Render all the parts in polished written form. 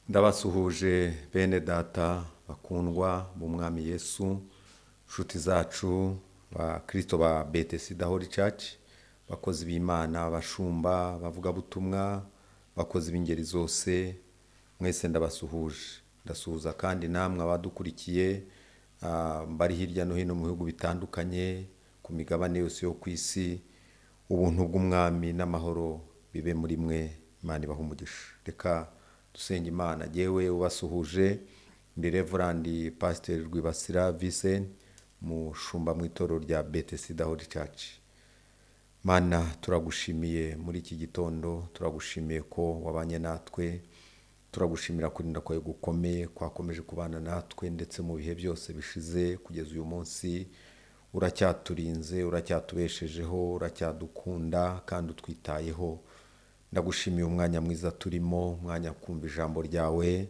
Ndabasuhuje bene data bakundwa b'Umwami Yesu, nshuti zacu ba Kristo ba Bethesda Holy Church, bakozi b'Imana, abashumba, abavugabutumwa, bakozi b'ingeri zose, mwese ndabasuhuje. Ndasuhuza kandi namwe abadukurikiye bari hirya no hino mu bihugu bitandukanye, ku migabane yose yo ku isi, ubuntu bw'Umwami n'amahoro bibe muri mwe, Imana ibahe umugisha. Reka dusenge Imana. Jyewe ubasuhuje ndi Reverend Pasiteri Rwibasira Vincent, mushumba mu itorero rya Bethesda Holy Church. Mana, turagushimiye muri iki gitondo, turagushimiye ko wabanye natwe, turagushimira kurinda kwawe gukomeye kwakomeje kubana natwe ndetse mu bihe byose bishize kugeza uyu munsi. Uracyaturinze, uracyatubeshejeho, uracyadukunda kandi utwitayeho. Ndagushimiye umwanya mwiza turimo, umwanya wo kumva ijambo ryawe.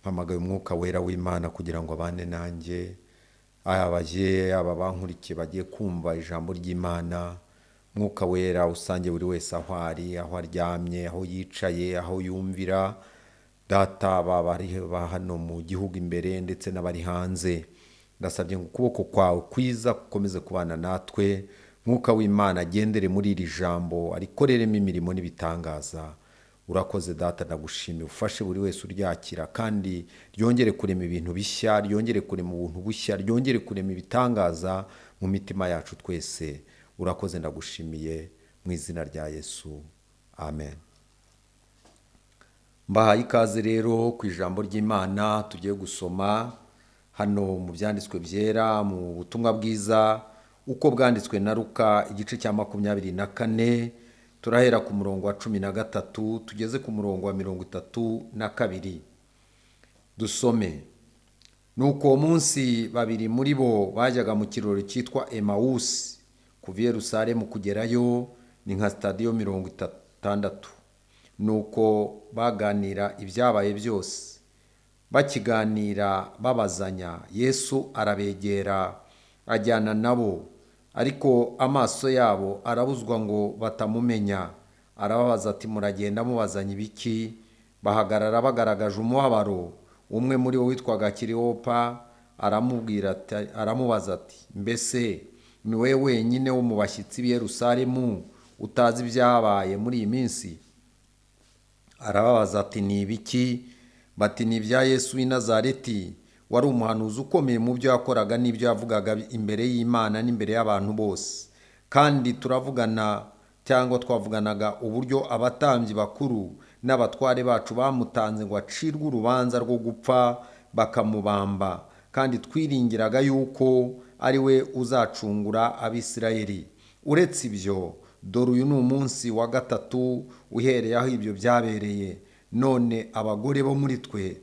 Mpamagaye umwuka wera w'Imana kugira ngo abane nanjye, aba bankurikiye bagiye kumva ijambo ry'Imana. Mwuka wera usange buri wese aho ari, aho aryamye, aho yicaye, aho yumvira. Data, baba bari hano mu gihugu imbere ndetse n'abari hanze, ndasabye ngo ukuboko kwawe kwiza gukomeze kubana natwe. Mwuka w'Imana agendere muri iri jambo, arikoreremo imirimo n'ibitangaza. Urakoze data, ndagushimiye. Ufashe buri wese uryakira kandi ryongere kurema ibintu bishya, ryongere kurema ubuntu bushya, ryongere kurema ibitangaza mu mitima yacu twese. Urakoze, ndagushimiye mu izina rya Yesu, amen. Mbahaye ikaze rero ku ijambo ry'Imana tugiye gusoma hano mu byanditswe byera, mu butumwa bwiza uko bwanditswe na Luka, igice cya 24, turahera ku murongo wa 13 tugeze ku murongo wa 32. Dusome. Nuko uwo munsi babiri muri bo bajyaga mu kirori cyitwa Emawusi, kuva i Yerusalemu kugerayo ni nka sitadiyo 60. Nuko baganira ibyabaye byose. Bakiganira babazanya, Yesu arabegera ajyana nabo, ariko amaso yabo arabuzwa ngo batamumenya. Arababaza ati: muragenda mubazanya ibiki? Bahagarara bagaragaje umubabaro. Umwe muri bo witwaga Kiriyopa aramubaza ati: mbese ni wowe wenyine wo mu bashyitsi b'i Yerusalemu utazi ibyabaye muri iyi minsi? Arababaza ati: ni ibiki? Bati: ni ibya Yesu w'i Nazareti, wari umuhanuzi ukomeye mu byo yakoraga n'ibyo yavugaga imbere y'Imana n'imbere y'abantu bose. Kandi turavugana cyangwa twavuganaga uburyo abatambyi bakuru n'abatware bacu bamutanze ngo acirwe urubanza rwo gupfa, bakamubamba. Kandi twiringiraga yuko ari we uzacungura Abisirayeli. Uretse ibyo, dore uyu ni umunsi wa gatatu uhereye aho ibyo byabereye. None abagore bo muri twe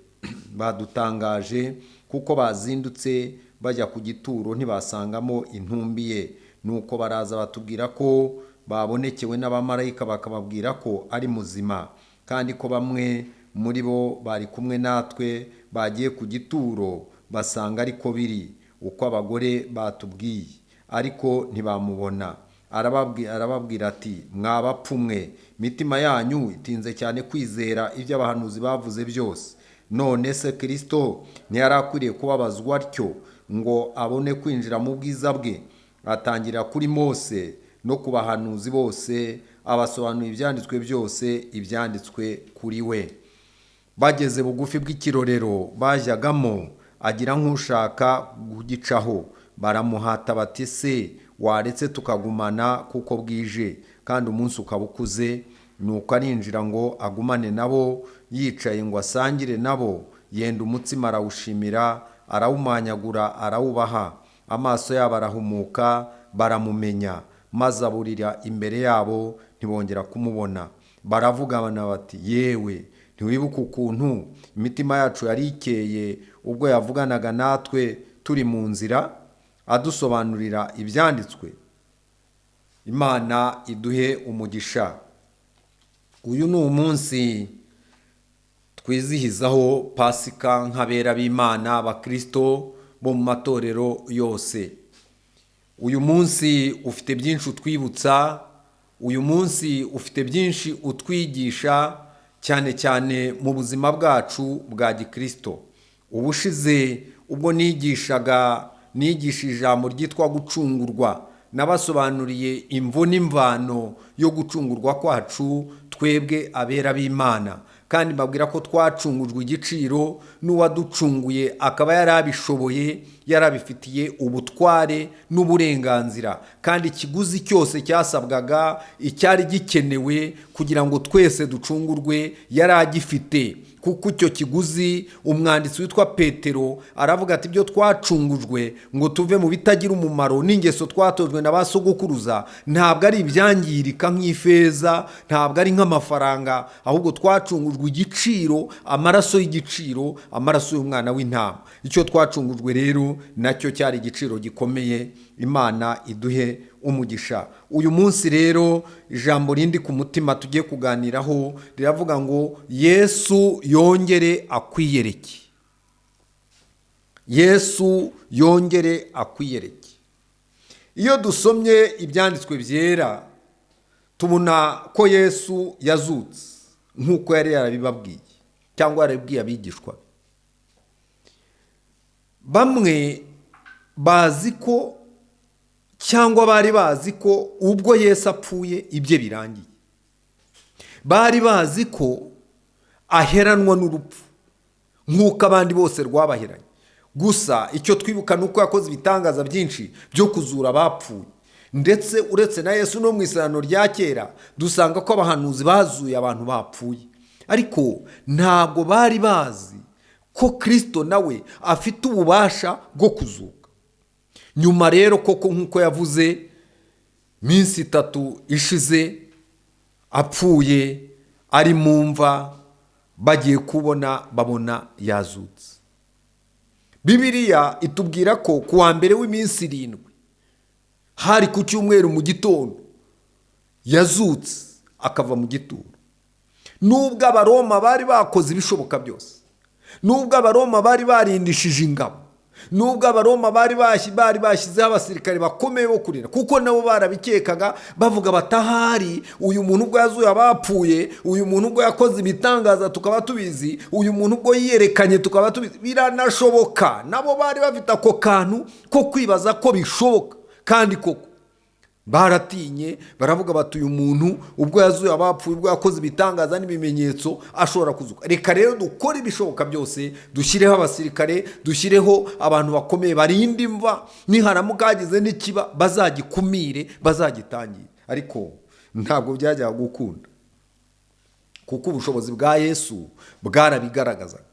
badutangaje, kuko bazindutse bajya ku gituro ntibasangamo intumbi ye. Nuko baraza batubwira ko babonekewe n'abamarayika, bakababwira ko ari muzima, kandi ko bamwe muri bo bari kumwe natwe bagiye ku gituro basanga ariko biri uko abagore batubwiye, ariko ntibamubona. Arababwira ati: mwabapfumwe, imitima yanyu itinze cyane kwizera ibyo abahanuzi bavuze byose. None se Kristo ntiyari akwiriye kubabazwa atyo ngo abone kwinjira mu bwiza bwe? Atangira kuri Mose no ku bahanuzi bose, abasobanurira ibyanditswe byose, ibyanditswe kuri we. Bageze bugufi bw'ikirorero bajyagamo, agira nk'ushaka kugicaho. Baramuhata bati: se waretse tukagumana kuko bwije kandi umunsi ukaba ukuze? Nuko arinjira ngo agumane nabo, yicaye ngo asangire nabo, yenda umutsima arawushimira, arawumanyagura, arawubaha. Amaso yabo arahumuka, baramumenya, maze aburira imbere yabo, ntibongera kumubona. Baravugana bati: yewe, ntiwibuke ukuntu imitima yacu yari ikeye ubwo yavuganaga natwe turi mu nzira, adusobanurira ibyanditswe? Imana iduhe umugisha. Uyu ni umunsi twizihizaho Pasika nk'abera b'Imana, abakristo bo mu matorero yose. Uyu munsi ufite byinshi utwibutsa, uyu munsi ufite byinshi utwigisha. cyane cyane mu buzima bwacu bwa gikirisito. Ubushize ubwo nigishaga nigisha ijambo ryitwa gucungurwa, nabasobanuriye imvo n'imvano yo gucungurwa kwacu twebwe abera b'Imana, kandi mbabwira ko twacungujwe igiciro n'uwaducunguye akaba yarabishoboye, yarabifitiye ubutware n'uburenganzira, kandi ikiguzi cyose cyasabwaga, icyari gikenewe kugira ngo twese ducungurwe yari agifite. Kuko icyo kiguzi umwanditsi witwa Petero aravuga ati ibyo twacungujwe ngo tuve mu bitagira umumaro n'ingeso twatojwe na ba sogokuruza, ntabwo ari ibyangirika nk'ifeza, ntabwo ari nk'amafaranga, ahubwo twacungujwe igiciro, amaraso y'igiciro, amaraso y'umwana w'intama. Icyo twacungujwe rero nacyo cyari igiciro gikomeye. Imana iduhe umugisha. Uyu munsi rero ijambo rindi ku mutima tugiye kuganiraho riravuga ngo Yesu yongere akwiyereke. Yesu yongere akwiyereke. Iyo dusomye ibyanditswe byera tubona ko Yesu yazutse nk'uko yari yarabibabwiye cyangwa yarabibwiye abigishwa be. Bamwe bazi ko cyangwa bari bazi ko ubwo Yesu apfuye ibye birangiye, bari bazi ko aheranwa n'urupfu nk'uko abandi bose rwabaheranye. Gusa icyo twibuka ni uko yakoze ibitangaza byinshi byo kuzura abapfuye, ndetse uretse na Yesu no mu isezerano rya kera dusanga ko abahanuzi bazuye abantu bapfuye, ariko ntabwo bari bazi ko Kristo nawe afite ububasha bwo kuzuka. Nyuma rero koko nk'uko yavuze, minsi itatu ishize apfuye ari mu mva, bagiye kubona babona yazutse. Bibiliya itubwira ko ku wa mbere w'iminsi 7, hari ku cyumweru mu gitondo, yazutse akava mu gituro. Nubwo Abaroma bari bakoze ibishoboka byose, nubwo Abaroma bari barindishije ingabo, nubwo Abaroma bari bashyizeho abasirikare bakomeye bo kurinda, kuko nabo barabikekaga bavuga batahari uyu muntu ubwo yazuye abapfuye, uyu muntu ubwo yakoze ibitangaza tukaba tubizi, uyu muntu ubwo yiyerekanye tukaba tubizi, biranashoboka. Nabo bari bafite ako kantu ko kwibaza ko bishoboka, kandi koko baratinye baravuga bati uyu muntu ubwo yazuye abapfuye, ubwo yakoze ibitangaza n'ibimenyetso ashobora kuzuka. Reka rero dukore ibishoboka byose, dushyireho abasirikare, dushyireho abantu bakomeye barinda imva, niharamuka hagize n'ikiba bazagikumire, bazagitangire. Ariko ntabwo byajyaga gukunda, kuko ubushobozi bwa Yesu bwarabigaragazaga.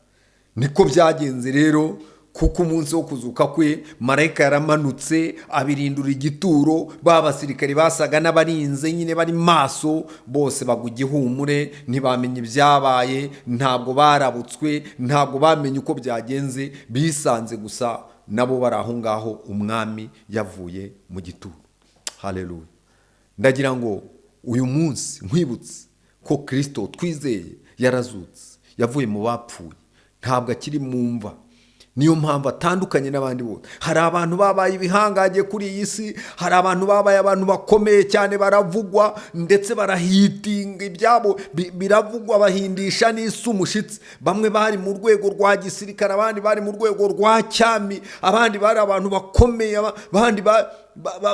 Niko byagenze rero, kuko umunsi wo kuzuka kwe marayika yaramanutse abirindura igituro, ba basirikare basaga n'abarinze nyine bari maso bose bagwa igihumure, ntibamenye ibyabaye, ntabwo barabutswe, ntabwo bamenye uko byagenze, bisanze gusa nabo bari aho ngaho umwami yavuye mu gituro. Haleluya. Ndagira ngo uyu munsi nkwibutse ko Kristo twizeye yarazutse, yavuye mu bapfuye, ntabwo akiri mu mva. Niyo mpamvu atandukanye n'abandi bose. Hari abantu babaye ibihangange kuri iyi si, hari abantu babaye abantu bakomeye cyane, baravugwa ndetse barahitinga ibyabo biravugwa, bahindisha n'isi umushitsi. Bamwe bari mu rwego rwa gisirikare, abandi bari mu rwego rwa cyami, abandi bari abantu bakomeye, abandi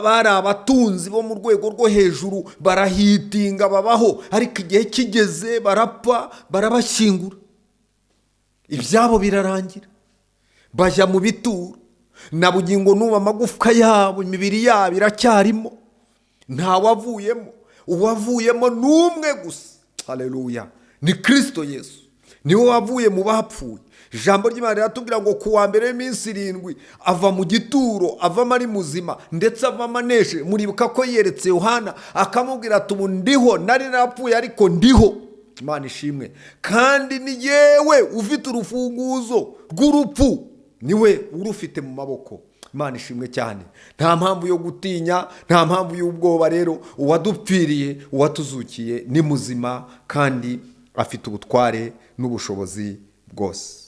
bari abatunzi bo mu rwego rwo hejuru, barahitinga babaho, ariko igihe kigeze barapfa, barabashyingura, ibyabo birarangira, bajya mu bituro. Na bugingo n'ubu amagufwa yabo, imibiri yabo iracyarimo, ntawavuyemo. Uwavuyemo n'umwe gusa, haleluya, ni Kristo Yesu, niwe wavuye mu bapfuye. Ijambo ry'Imana riratubwira ngo ku wa mbere w'iminsi 7 ava mu gituro, avamo ari muzima, ndetse avamo aneshe. Muribuka ko yeretse Yohana akamubwira ati ubu ndiho, nari narapfuye ariko ndiho. Imana ishimwe. Kandi ni yewe ufite urufunguzo rw'urupfu, niwe urufite mu maboko. Imana ishimwe cyane. Nta mpamvu yo gutinya, nta mpamvu y'ubwoba. Rero uwadupfiriye, uwatuzukiye ni muzima kandi afite ubutware n'ubushobozi bwose.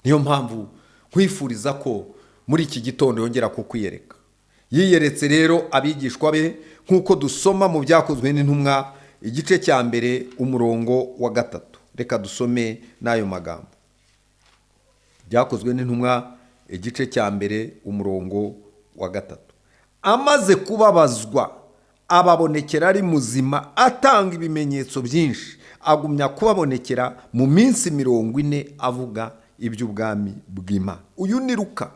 Niyo mpamvu nkwifuriza ko muri iki gitondo yongera kukwiyereka. Yiyeretse rero abigishwa be nk'uko dusoma mu byakozwe n'intumwa igice cya 1 umurongo wa 3. Reka dusome n'ayo magambo. Byakozwe n'intumwa igice cya 1 umurongo wa 3. Amaze kubabazwa ababonekera ari muzima, atanga ibimenyetso byinshi, agumya kubabonekera mu minsi 40 avuga iby'ubwami bw'Imana. Uyu ni Luka.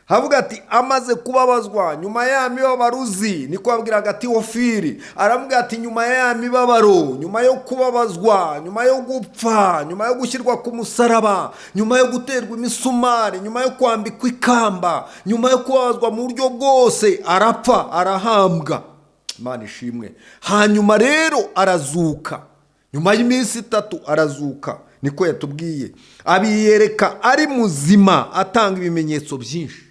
Havuga ati amaze kubabazwa nyuma ya mibabaro uzi, niko abwiraga Teofili, aramubwira ati nyuma ya mibabaro, nyuma yo kubabazwa, nyuma yo gupfa, nyuma yo gushyirwa ku musaraba, nyuma yo guterwa imisumari, nyuma yo kwambikwa ikamba, nyuma yo kubabazwa mu buryo bwose, arapfa, arahambwa. Imana ishimwe. Hanyuma rero arazuka, nyuma y'iminsi 3 arazuka, niko yatubwiye. Abiyereka ari muzima, atanga ibimenyetso byinshi.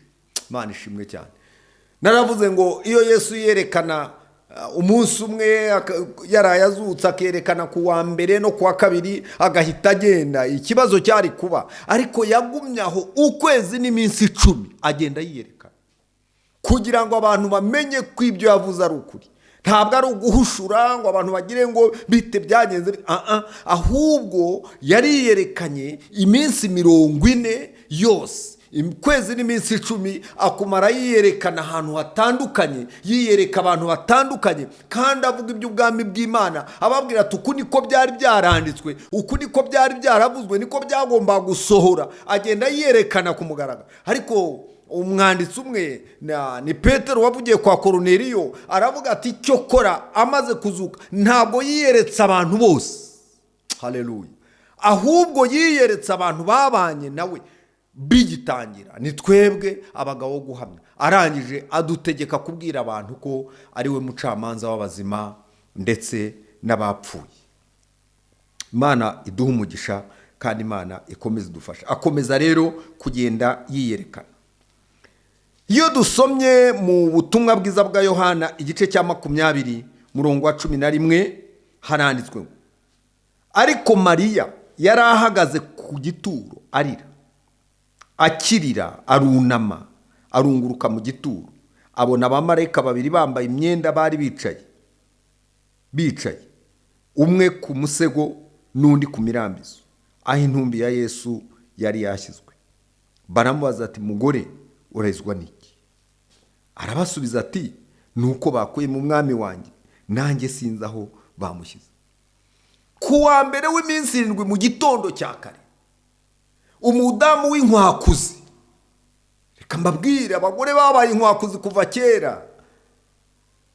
Imana ishimwe cyane. Naravuze ngo iyo Yesu yerekana umunsi umwe yaraye azutse, akerekana ku wa mbere no ku wa kabiri agahita agenda, ikibazo cyari kuba. Ariko yagumye aho ukwezi n'iminsi 10 agenda yiyerekana, kugira ngo abantu bamenye ko ibyo yavuze ari ukuri. Ntabwo ari uguhushura ngo abantu bagire ngo bite byagenze, ahubwo yariyerekanye iminsi 40 yose, ukwezi n'iminsi 10, akumara yiyerekana ahantu hatandukanye, yiyereka abantu batandukanye, kandi avuga iby'ubwami bw'Imana, ababwira ati uku niko byari byaranditswe, uku niko byari byaravuzwe, niko byagomba gusohora. Agenda yiyerekana ku mugaragaro. Ariko umwanditsi umwe ni Petero wavugiye kwa Koruneliyo, aravuga ati icyo kora amaze kuzuka ntabwo yiyeretse abantu bose, haleluya, ahubwo yiyeretse abantu babanye nawe bigitangira. Ni twebwe abagabo guhamya. Arangije adutegeka kubwira abantu ko ari we mucamanza w'abazima ndetse n'abapfuye. Imana iduha umugisha kandi Imana ikomeza idufasha. Akomeza rero kugenda yiyerekana. Iyo dusomye mu butumwa bwiza bwa Yohana igice cya 20 murongo wa 11, haranditswe ngo ariko Mariya yari ahagaze ku gituro arira, akirira, arunama, arunguruka mu gituro, abona abamarayika babiri bambaye imyenda bari bicaye, umwe ku musego n'undi ku mirambizo, aho intumbi ya Yesu yari yashyizwe. Baramubaza ati mugore, urezwa n'iki? Arabasubiza ati nuko bakuye mu mwami wanjye, nanjye sinzi aho bamushyize. Ku wa mbere w'iminsi 7 mu gitondo cya kare, umudamu w'inkwakuzi, reka mbabwire, abagore babaye inkwakuzi kuva kera,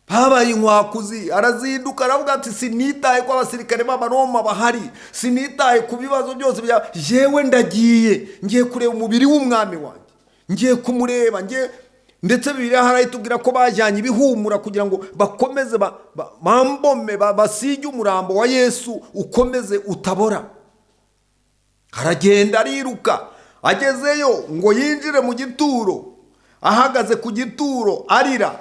babaye inkwakuzi, arazinduka aravuga ati sinitaye ko abasirikare b'Abaroma bahari, sinitaye ku bibazo byose bya jewe, ndagiye, ngiye kureba umubiri w'umwami wanjye, ngiye kumureba, ngiye. Ndetse Bibiliya harayitubwira ko bajyanye ibihumura kugira ngo bakomeze bambome, basige umurambo wa Yesu ukomeze utabora. Aragenda ariruka, agezeyo ngo yinjire mu gituro, ahagaze ku gituro arira,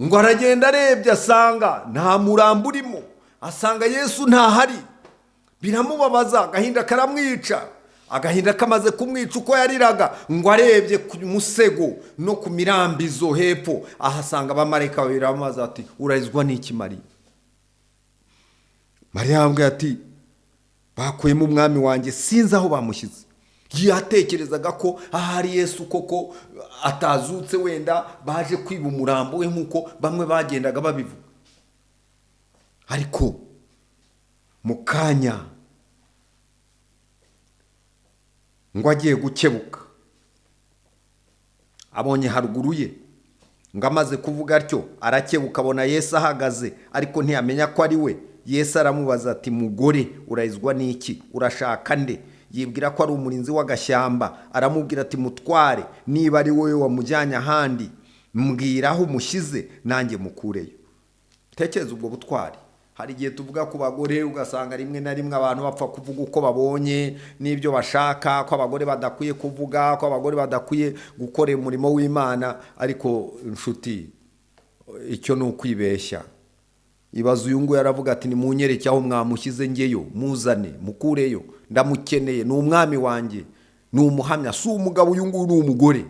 ngo aragenda arebye asanga nta murambo urimo, asanga Yesu ntahari. Biramubabaza, agahinda karamwica. Agahinda kamaze kumwica uko yariraga, ngo arebye ku musego no ku mirambizo hepfo, ahasanga abamarayika babiri, baramubaza ati urarizwa n'iki Mariya? Mariya yambwiye ati bakuyemo umwami wanjye, sinzi aho bamushyize. Yatekerezaga ko ahari Yesu koko atazutse, wenda baje kwiba umurambo we nk'uko bamwe bagendaga babivuga. Ariko mu kanya ngo agiye gukebuka, abonye haruguru ye, ngo amaze kuvuga atyo arakebuka, abona Yesu ahagaze, ariko ntiyamenya ko ari we. Yesu aramubaza ati mugore, urayizwa n'iki? Urashaka nde? Yibwira ko ari umurinzi w'agashyamba. Aramubwira ati mutware, niba ari wowe wamujyanye ahandi, mbwira aho umushyize nanjye mukureyo. Tekereza ubwo butwari. Hari igihe tuvuga ku bagore ugasanga rimwe na rimwe abantu bapfa kuvuga uko babonye n'ibyo bashaka, ko abagore badakwiye kuvuga, ko abagore badakwiye gukora umurimo w'Imana. Ariko inshuti, icyo ni ukwibeshya. Ibaza uyu nguyu aravuga ati nimunyereke aho mwamushyize ngeyo, muzane, mukureyo, ndamukeneye, ni umwami wanjye, ni umuhamya, si umugabo uyu nguyu ni umugore.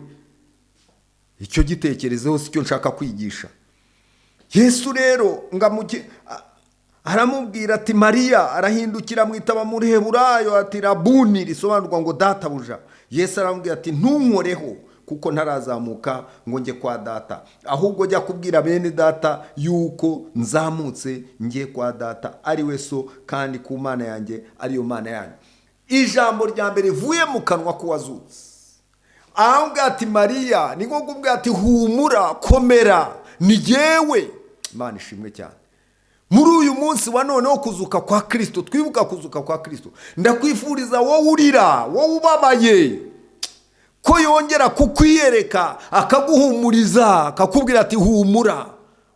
Icyo gitekerezeho si cyo nshaka kwigisha. Yesu rero Aramubwira ati Mariya. Arahindukira amwitaba mu Ruheburayo ati Rabuni, risobanurwa ngo databuja. Yesu aramubwira ati ntunkoreho, kuko ntarazamuka ngo njye kwa data, ahubwo jya kubwira bene data yuko nzamutse njye kwa data ari we so, kandi ku Mana yanjye ariyo Mana yanyu. Ijambo rya mbere rivuye mu kanwa k'uwazutse, aramubwira ati Mariya, ni nko kumubwira ati humura, komera, ni jyewe. Imana ishimwe cyane. Muri uyu munsi wa none wo kuzuka kwa Kristo, twibuka kuzuka kwa Kristo, ndakwifuriza wowe urira, wowe ubabaye, ko yongera kukwiyereka akaguhumuriza, akakubwira ati humura,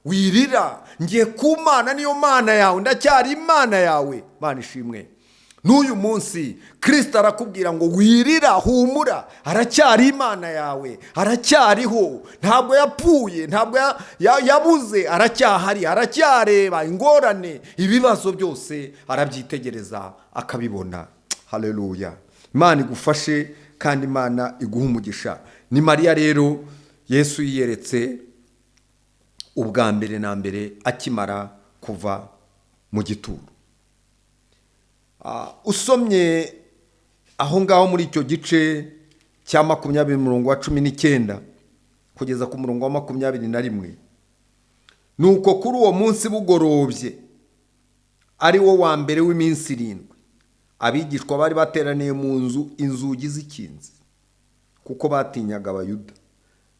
wirira, ngiye ku Mana, niyo Mana yawe, ndacyari Imana yawe. Imana ishimwe. N'uyu munsi Kristo arakubwira ngo wirira, humura, aracyari Imana yawe, aracyariho, ntabwo yapfuye, ntabwo yabuze, aracyahari, aracyareba ingorane, ibibazo byose arabyitegereza akabibona. Haleluya. Imana igufashe kandi Imana iguhe umugisha. Ni Mariya rero Yesu yiyeretse ubwa mbere na mbere akimara kuva mu gituro. Usomye aho ngaho muri icyo gice cya 20 umurongo wa 19 kugeza ku murongo wa 21, nuko kuri uwo munsi bugorobye, ari wo wa mbere w'iminsi 7, abigishwa bari bateraniye mu nzu, inzugi zikinze, kuko batinyaga Abayuda.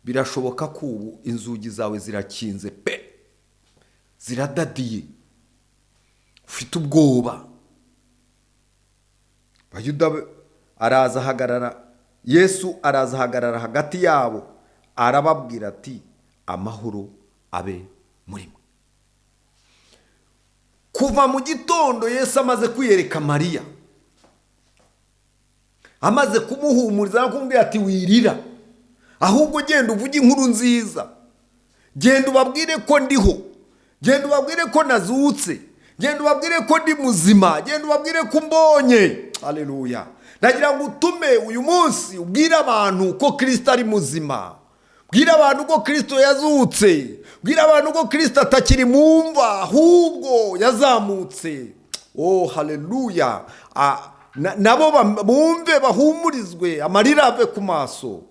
Birashoboka ko ubu inzugi zawe zirakinze pe, ziradadiye, ufite ubwoba. Abayuda araza ahagarara, Yesu araza ahagarara hagati yabo, arababwira ati amahoro abe muri mwe. Kuva mu gitondo Yesu amaze kwiyereka Mariya, amaze kumuhumuriza no kumubwira ati wirira, ahubwo genda uvuge inkuru nziza, genda ubabwire ko ndiho, genda ubabwire ko nazutse, genda ubabwire ko ndi muzima, genda ubabwire ko umbonye. Haleluya. Ndagira ngo utume uyu munsi ubwire abantu ko Kristo ari muzima, bwire abantu ko Kristo yazutse, bwire abantu ko Kristo atakiri mu mva, ahubwo yazamutse. Oh haleluya. Nabo bumve bahumurizwe, amarira ave ku maso.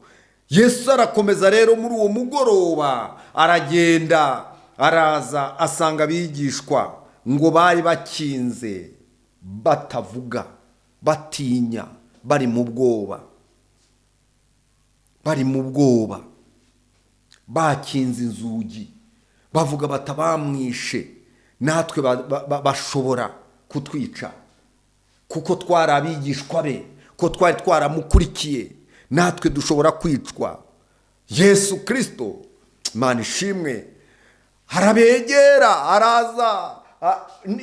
Yesu arakomeza rero muri uwo mugoroba aragenda, araza asanga abigishwa ngo bari bakinze, batavuga, batinya, bari mu bwoba, bari mu bwoba, bakinze inzugi, bavuga batabamwishe, natwe bashobora kutwica, kuko twari abigishwa be, ko twari twaramukurikiye, natwe dushobora kwicwa. Yesu Kristo, Imana ishimwe, arabegera, araza.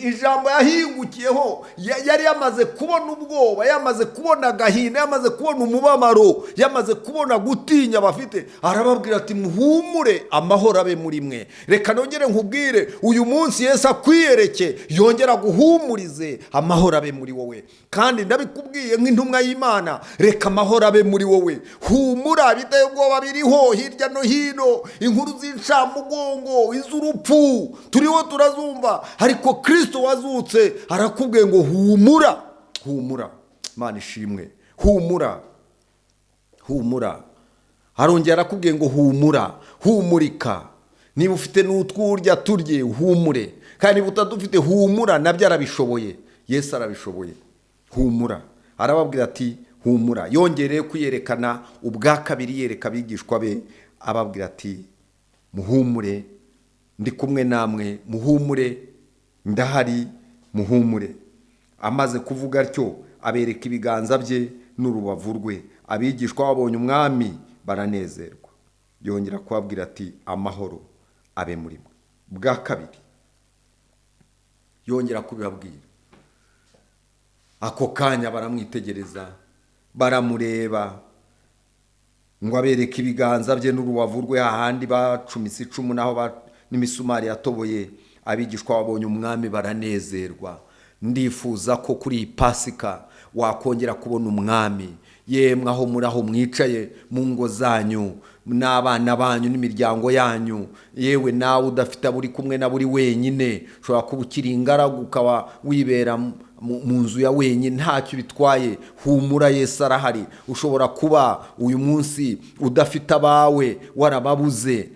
Ijambo yahingukiyeho, yari yamaze kubona ubwoba, yamaze kubona agahinda, yamaze kubona umubabaro, yamaze kubona gutinya bafite, arababwira ati muhumure, amahoro abe muri mwe. Reka nongere nkubwire, uyu munsi Yesu akwiyereke, yongera guhumurize, amahoro abe muri wowe. Kandi ndabikubwiye nk'intumwa y'Imana, reka amahoro abe muri wowe. Humura, biteye ubwoba biriho hirya no hino, inkuru z'incamugongo, iz'urupfu turiho turazumva, ariko Kristo wazutse arakubwiye ngo humura, humura. Imana ishimwe. Humura, humura. Arongera arakubwiye ngo humura, humurika. Niba ufite n'utwurya turye, humure. Kandi niba utadufite, humura, nabyo arabishoboye. Yesu arabishoboye. Humura. Arababwira ati humura. Yongereye kwiyerekana ubwa kabiri, yereka abigishwa be, ababwira ati muhumure, ndi kumwe namwe, muhumure, ndahari, muhumure. Amaze kuvuga atyo abereka ibiganza bye n'urubavu rwe. Abigishwa babonye umwami baranezerwa. Yongera kubabwira ati amahoro abe muri mwe. Bwa kabiri yongera kubibabwira. Ako kanya baramwitegereza, baramureba, ngo abereke ibiganza bye n'urubavu rwe, hahandi bacumise icumu naho n'imisumari yatoboye. Abigishwa babonye umwami baranezerwa. Ndifuza ko kuri iyi Pasika wakongera kubona umwami. Yemwe aho muri, aho mwicaye mu ngo zanyu n'abana banyu n'imiryango yanyu, yewe nawe udafite abo uri kumwe na buri wenyine, ushobora kuba ukiri ingaragu ukaba wibera mu nzu ya wenyine, ntacyo bitwaye, humura, Yesu arahari. Ushobora kuba uyu munsi udafite abawe, warababuze,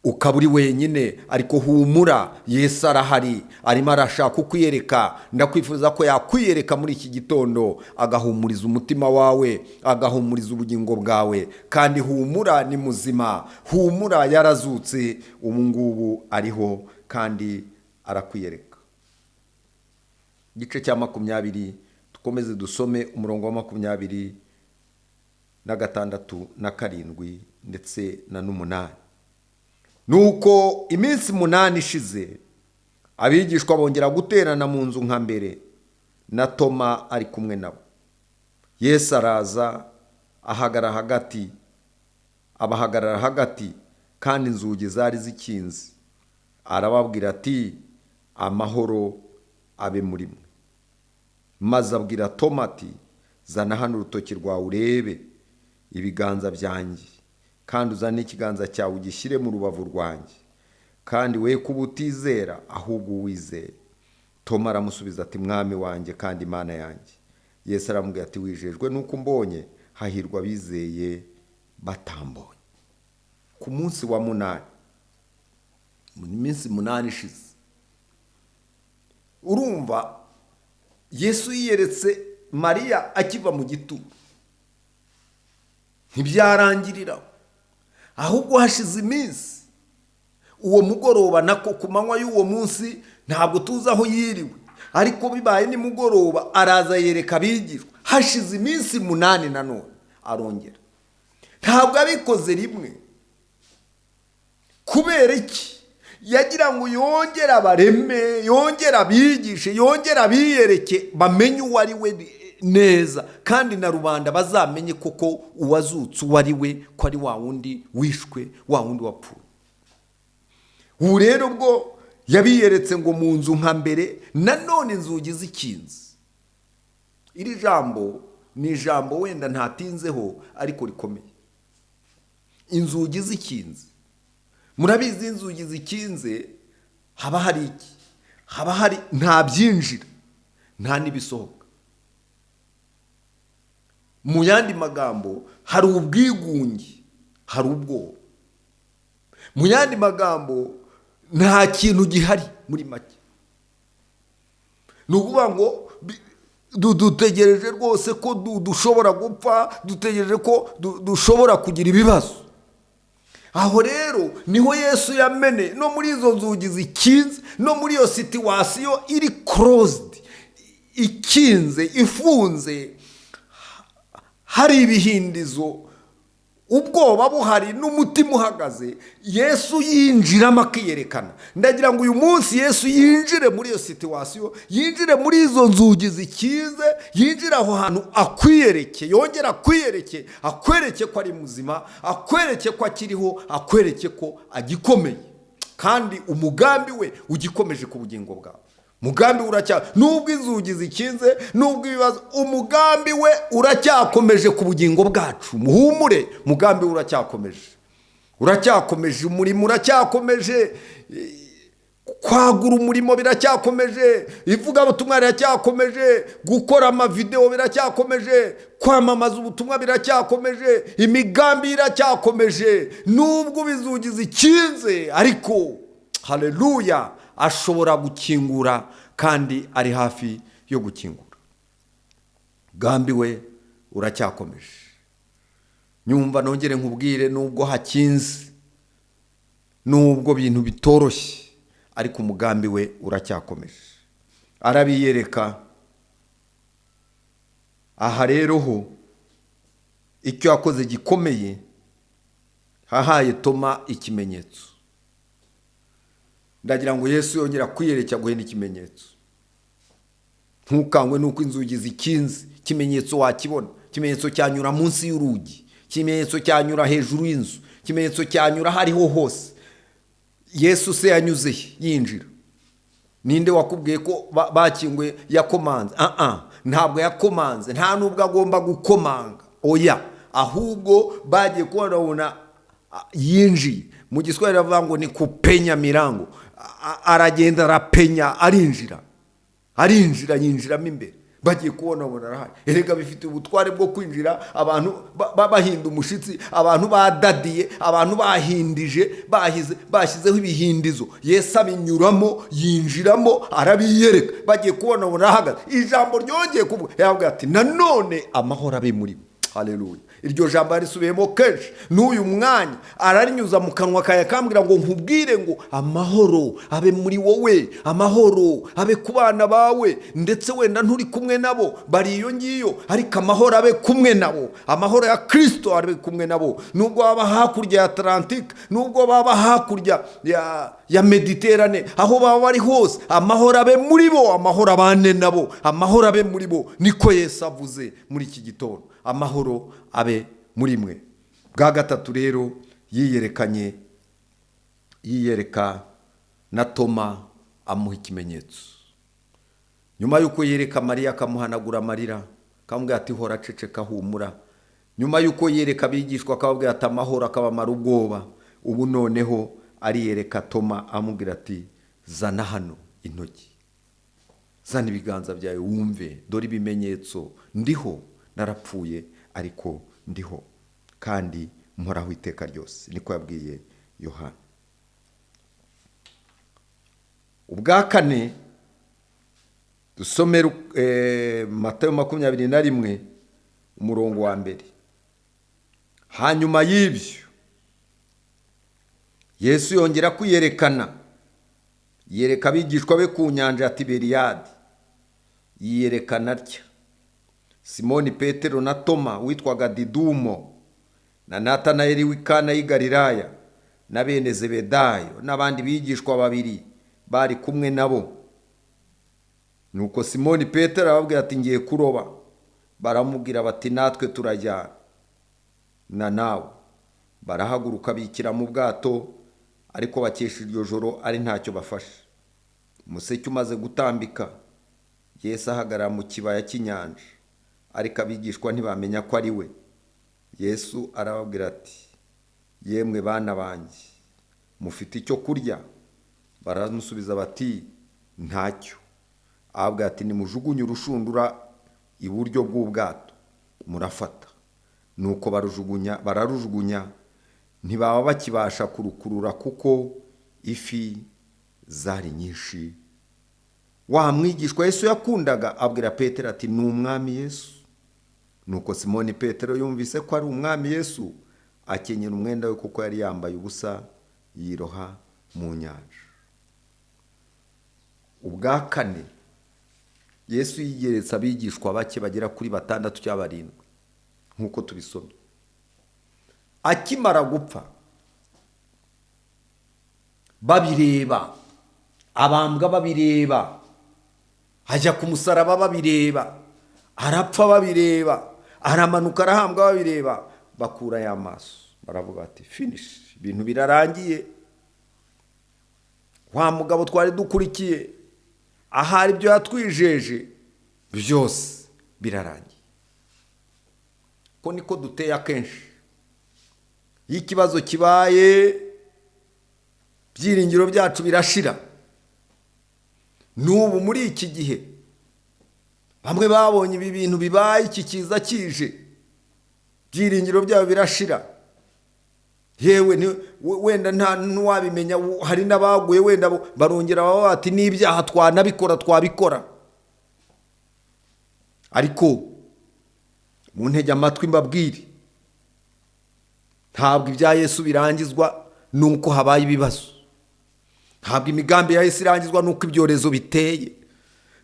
ukaba uri wenyine, ariko humura, Yesu arahari, arimo arashaka kukwiyereka. Ndakwifuza ko yakwiyereka muri iki gitondo, agahumuriza umutima wawe, agahumuriza ubugingo bwawe. Kandi humura, ni muzima, humura, yarazutse, ubu ngubu ariho kandi arakwiyereka. Igice cya 20, dukomeze dusome umurongo wa 26 na 7 ndetse na 8. Nuko iminsi 8 ishize, abigishwa bongera guterana mu nzu nka mbere, na Toma ari kumwe nabo. Yesu araza ahagarara hagati, abahagarara hagati, kandi inzugi zari zikinze. Arababwira ati: "Amahoro abe muri mwe." Maze abwira Toma ati: "Zana hano urutoki rwawe urebe ibiganza byanjye, kandi uzane ikiganza cyawe ugishyire mu rubavu rwanjye, kandi we kuba utizera, ahubwo uwizeye." Toma aramusubiza ati: "Mwami wanjye kandi Imana yanjye." Yesu aramubwira ati: "Wijejwe nuko umbonye? Hahirwa abizeye batambonye." Ku munsi wa 8, mu minsi 8 ishize, urumva Yesu yiyeretse Mariya akiva mu gituro, ntibyarangirira, ahubwo hashize iminsi, uwo mugoroba, nako ku manywa y'uwo munsi, ntabwo tuzi aho yiriwe, ariko bibaye nimugoroba araza yereka abigishwa. Hashize iminsi 8 nanone arongera. Ntabwo abikoze rimwe. Kubera iki? Yagira ngo yongere abareme, yongere abigishe, yongere abiyereke, bamenye uwo ari we neza, kandi na rubanda bazamenye koko uwazutse uwo ari we, ko ari wa wundi wishwe, wa wundi wapfuye. Ubu rero bwo yabiyeretse ngo mu nzu nka mbere, nanone inzugi zikinze. Iri jambo ni ijambo wenda ntatinzeho, ariko rikomeye. Inzugi zikinze, murabizi, inzugi zikinze haba hari iki? Haba hari nta byinjira, nta n'ibisohoka. Mu yandi magambo, hari ubwigunge, hari ubwoba. Mu yandi magambo, nta kintu gihari. Muri make, ni ukuvuga ngo dutegereje rwose ko dushobora gupfa, dutegereje ko dushobora kugira ibibazo. Aho rero niho Yesu yamene no muri izo nzugi zikinze, no muri iyo situation iri closed, ikinze, ifunze, hari ibihindizo, ubwoba buhari n'umutima uhagaze, Yesu yinjiramo akiyerekana. Ndagira ngo uyu munsi Yesu yinjire muri iyo situation, yinjire muri izo nzugi zikinze, yinjire aho hantu akwiyereke, yongere akwiyereke, akwereke ko ari muzima, akwereke ko akiriho, akwereke ko agikomeye, kandi umugambi we ugikomeje ku bugingo bwawe. Umugambi we uracya, nubwo inzugi zikinze, nubwo ibibazo, umugambi we uracyakomeje ku bugingo bwacu. Muhumure, umugambi we uracyakomeje, uracyakomeje, umurimo uracyakomeje, kwagura umurimo biracyakomeje, ivugabutumwa riracyakomeje, gukora amavidewo biracyakomeje, kwamamaza ubutumwa biracyakomeje, imigambi iracyakomeje, nubwo inzugi zikinze. Ariko haleluya, ashobora gukingura kandi ari hafi yo gukingura. Umugambi we uracyakomeje. Nyumva nongere nkubwire, nubwo hakinze, nubwo bintu bitoroshye, ariko umugambi we uracyakomeje, arabiyereka. Aha rero ho icyo yakoze gikomeye, hahaye Toma ikimenyetso. Ndagira ngo Yesu yongera kwiyereka guhe n'ikimenyetso. Ntukangwe nuko inzugi zikinze. Ikimenyetso wakibona, ikimenyetso cyanyura munsi y'urugi, ikimenyetso cyanyura hejuru y'inzu, ikimenyetso cyanyura aho ariho hose. Yesu se yanyuze he yinjira? Ninde wakubwiye ko bakinguye yakomanze? Ah, Ntabwo yakomanze, nta nubwo agomba gukomanga, oya, ahubwo bagiye kubona yinjiye. Mu Giswahili bavuga ngo ni kupenya milango. Aragenda arapenya, arinjira, arinjira, yinjiramo imbere. Bagiye kubona babona arahari. Erega bifite ubutware bwo kwinjira abantu bahinda umushitsi, abantu badadiye, abantu bahindije, bahize, bashyizeho ibihindizo. Yesu abinyuramo, yinjiramo, arabiyereka. Bagiye kubona babona arahagaze. Ijambo ryongeye kuvuga, yababwira ati nanone amahoro abe muri bo. Haleluya! Iryo jambo yarisubiyemo kenshi, n'uyu mwanya ararinyuza mu kanwa kawe akambwira ngo nkubwire ngo amahoro abe muri wowe, amahoro abe ku bana bawe, ndetse wenda nturi kumwe nabo, bari iyo ngiyo, ariko amahoro abe kumwe nabo, amahoro ya Kirisito abe kumwe nabo, nubwo baba hakurya ya Atlantique, nubwo baba hakurya ya Mediterane, aho baba bari hose, amahoro abe muri bo, amahoro abane nabo, amahoro abe muri bo. Niko Yesu avuze muri iki gitondo, amahoro abe muri mwe. Bwa gatatu rero yiyerekanye, yiyereka na Toma, amuha ikimenyetso. Nyuma y'uko yereka Mariya akamuhanagura amarira, akamubwira ati hora ceceka humura. Nyuma y'uko yereka abigishwa akababwira ati amahoro, akabamara ubwoba, ubu noneho ariyereka Toma, amubwira ati zana hano intoki, zana ibiganza byawe wumve, dore ibimenyetso, ndiho, narapfuye ariko ndiho kandi mporaho iteka ryose. Niko yabwiye Yohana. Ubwa kane dusome Matayo 21 umurongo wa 1. Hanyuma y'ibyo Yesu yongera kwiyerekana, yereka abigishwa be ku nyanja ya Tiberiyadi. Yiyerekana atya: Simoni Petero na Toma witwaga Didumo na Natanayeli w'i Kana y'i Galilaya na bene Zebedayo n'abandi bigishwa babiri bari kumwe nabo. Nuko Simoni Petero arababwira ati ngiye kuroba. Baramubwira bati natwe turajyana na nawe. Barahaguruka bikira mu bwato, ariko bakesha iryo joro ari ntacyo bafashe. Umuseke umaze gutambika, Yesu ahagarara mu kibaya cy'inyanja, ariko abigishwa ntibamenya ko ari we. Yesu arababwira ati yemwe bana banjye, mufite icyo kurya? Baramusubiza bati ntacyo. Ababwira ati nimujugunye urushundura iburyo bw'ubwato murafata. Nuko bararujugunya, ntibaba bakibasha kurukurura kuko ifi zari nyinshi. Wa mwigishwa Yesu yakundaga abwira Petero ati ni umwami Yesu. Nuko Simoni Petero yumvise ko ari umwami Yesu, akenyera umwenda we kuko yari yambaye ubusa, yiroha mu nyanja. Ubwa kane Yesu yigeretse abigishwa bake bagera kuri 6 cyangwa 7 nk'uko tubisomye. Akimara gupfa babireba, abambwa babireba, ajya ku musaraba babireba, arapfa babireba, aramanuka arahambwa babireba, bakura ya maso baravuga bati finish, ibintu birarangiye. Wa mugabo twari dukurikiye ahari ibyo yatwijeje byose birarangiye. Ko niko duteye akenshi, iyo ikibazo kibaye byiringiro byacu birashira. N'ubu muri iki gihe bamwe babonye ibi bintu bibaye, iki kiza kije, byiringiro byabo birashira. Yewe wenda nta n'uwabimenya, hari n'abaguye wenda barongera baba bati n'ibyaha twanabikora twabikora. Ariko mu ntege amatwi mbabwire, ntabwo ibya Yesu birangizwa nuko habaye ibibazo, ntabwo imigambi ya Yesu irangizwa nuko ibyorezo biteye,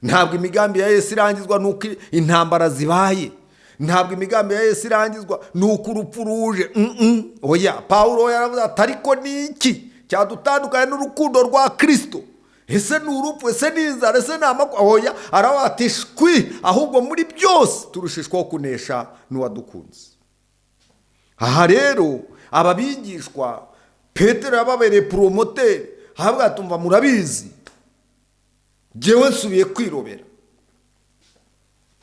ntabwo imigambi ya Yesu irangizwa nuko intambara zibaye, ntabwo imigambi ya Yesu irangizwa nuko urupfu ruje. Oya, Pawulo yaravuze ati ariko ni iki cyadutandukanya n'urukundo rwa Kristo? Ese ni urupfu? Ese ni inzara? Ese ni amakuba? Oya, aravuga ati shwi, ahubwo muri byose turushishwaho kunesha n'uwadukunze. Aha rero aba bigishwa Petero yababereye poromoteri, ahabwa tumva murabizi, jyewe nsubiye kwirobera.